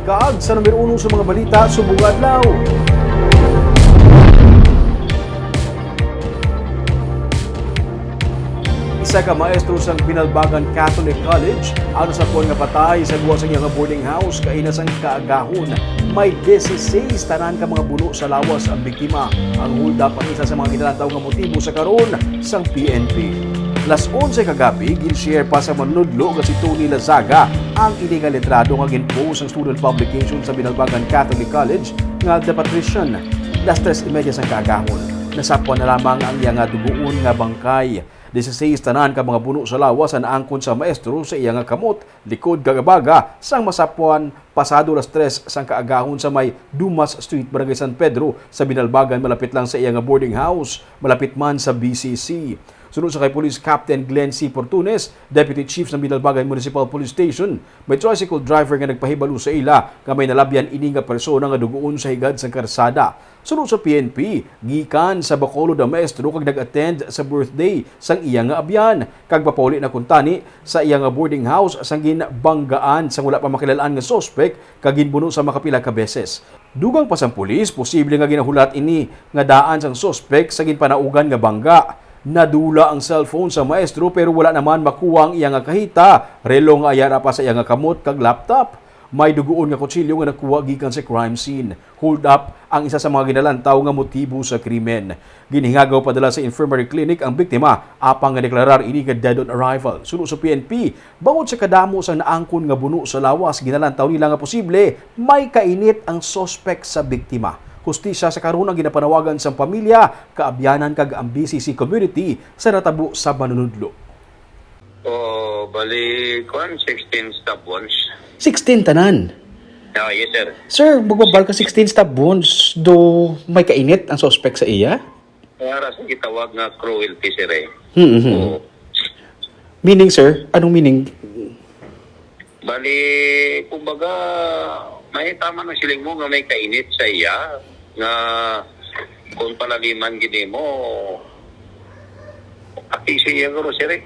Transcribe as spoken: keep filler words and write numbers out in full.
Kag sa numero uno sa mga balita subong adlaw. Isa ka maestro sang Binalbagan Catholic College ang nasapwan nga patay sa gwa sang iyang boarding house kaina sang kaagahon. May dieciséis tanan ka mga buno sa lawas ang biktima. Ang hold up ang isa sa mga ginalantaw nga motibo sa karon sang P N P. Las onse kagabi, gin-share pa sa manunudlo nga si Tony Lazaga ang ini nga litrato nga gin-post sang student publication sa Binalbagan Catholic College nga The Patrician. Las tres y media sang kaagahon, nasapwan na lamang ang iya nga dugoon nga bangkay. Dieciséis tanan ka mga buno sa lawas ang naangkon sa maestro sa iya nga kamot, likod kag baga sang masapwan pasado las tres sang kaagahon sa may Dumas Street, Barangay San Pedro, sa Binalbagan, malapit lang sa iya nga boarding house, malapit man sa B C C. Suno sa kay Police Captain Glenn C. Portunes, Deputy Chief sa Binalbagan Municipal Police Station, may tricycle driver nga nagpahibalo sa ila nga may nalabyan ini nga persona nga dugoon sa higad sang karsada. Suno sa P N P, gikan sa Bacolod ang maestro kag nag-attend sa birthday sang iya nga abyan, kag papauli na kuntani sa iya nga boarding house sang ginbanggaan sang wala pa makilal-an nga suspek kag ginbuno sa makapila ka beses. Dugang pa sang pulis, posible nga ginahulat ini nga daan sang suspek sa ginpanaugan nga bangga. Nadula ang cellphone sa maestro pero wala naman makuha ang iya nga kahita, relo nga ayara pa sa iya nga kamot kag laptop. May dugoon nga kutsilyo nga nakuha gikan sa crime scene. Hold up ang isa sa mga ginalantaw nga motibo sa krimen. Ginhingagaw padala sa infirmary clinic ang biktima, apang nga deklarar ini nga dead on arrival. Suno sa P N P, bangod sa kadamo sang naangkon nga buno sa lawas, ginalantaw nila nga posible may kainit ang suspek sa biktima. Hustisya sa karon ang ginapanawagan sang pamilya, kaabyanan kag ang B C C community sa natabo sa manunudlo. O, bali, kuan, sixteen stab wounds. Sixteen tanan. Ah, yes, sir. Sir, magbabal ka sixteen stab wounds, do may kainit ang suspek sa iya? Kaya ra sa gitawag nga cruelty, sir, eh. Hmm, hmm. Oo. Meaning, sir? Anong meaning? Bali, kumbaga, may tama ng siling mo nga may kainit sa iya, nga kung palaliman gini mo, pati siya, guro, sir, eh.